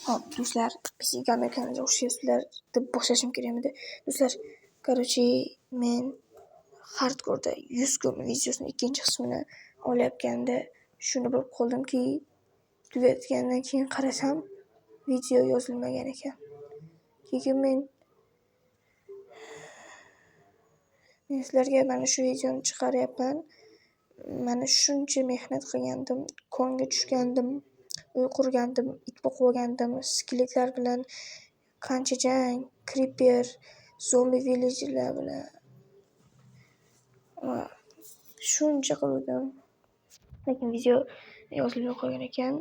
Hop, do'stlar, PC Gamer kanaliga xush kelibsizlar deb boshlashim kerak edi. Do'stlar, короче, men hardcore'da 100 kun videosini ikkinchi qismini olayotganda shuni bilib qoldimki, tugatgandan keyin qarasam video yozilmagan ekan. Keyin men sizlarga mana shu videoni chiqaryapman. Mana shuncha mehnat qilgandim, konga tushgandim, uy qurgandim, it boqib olgandim, skeletlar bilan qancha jang, creeper, zombi villagerlar bilan shuncha qildim. Lekin video yozilmay qolgan ekan.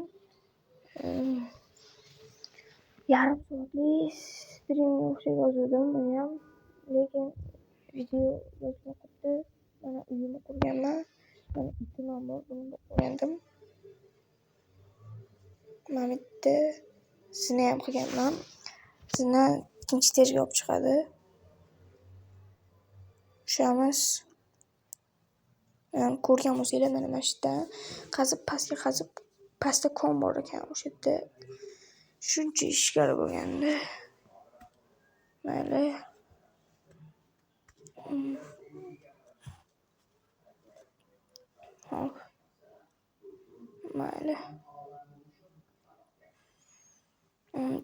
Yarim soatlik streamga o'xshab yozildim buni ham, lekin video yozilmay qolibdi. Mana uyimni qurganman. Mana itim ham bor, buni boqib olgandim. Mana bu yerda zina ham qilganman. Zina ikkinchi etajga olib chiqadi. Tushamiz. Yani ko'rgan bo'lsanglar, mana shu yerdan qazib, pastga qazib, pastda kon bor ekan, o'sha yerda shuncha ishlar bo'lganda. Mayli. Hop. Mayli.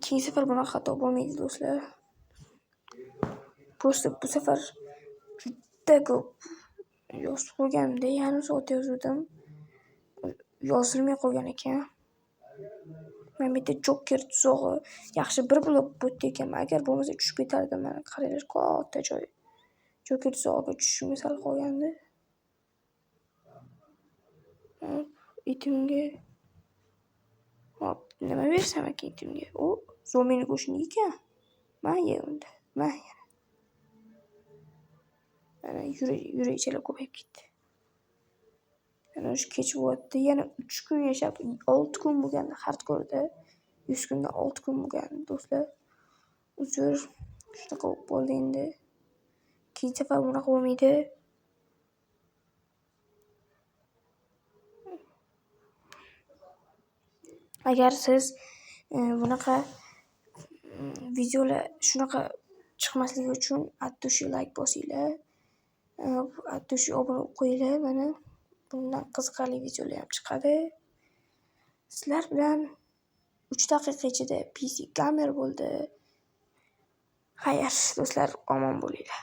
Keyingi safar bunaqa xato bo'lmaydi, do'stlar. Просто bu safar juda ko'p yozib qo'yganimda yarim soat yozuvdim. Yozilmay qolgan ekan. Mana bu yerda Joker tuzog'i. Yaxshi bir blok bu yerda ekanman. Agar bo'lmasa tushib ketardim. Mana qaranglar, katta joy. Joker tuzog'iga tushishimga sal qolgandi. Hop, itimga. Hop, nima bersam ekan itimga? U zombini go'shtini ekan. Ma ye unda. Ma yana. Mana yurakchalar ko'payib ketdi. Mana shu kech bo'lyapti. Yana 3 kun yashab, 6 kun bo'lgandi hardcore'da. 100 kunda 6 kun bo'lgandi, do'stlar. Uzr, shunaqa bo'lib qoldi endi. Keyingi safar bunaqa bo'lmaydi. Agar siz bunaqa videolar shunaqa chiqmasligi uchun от души like bosinglar. От души obuna bo'lib qo'yinglar. Mana bundan qiziqarli videolar ham chiqadi. Sizlar bilan 3 daqiqa ichida PC Gamer bo'ldi. Xayr, do'stlar, omon bo'linglar.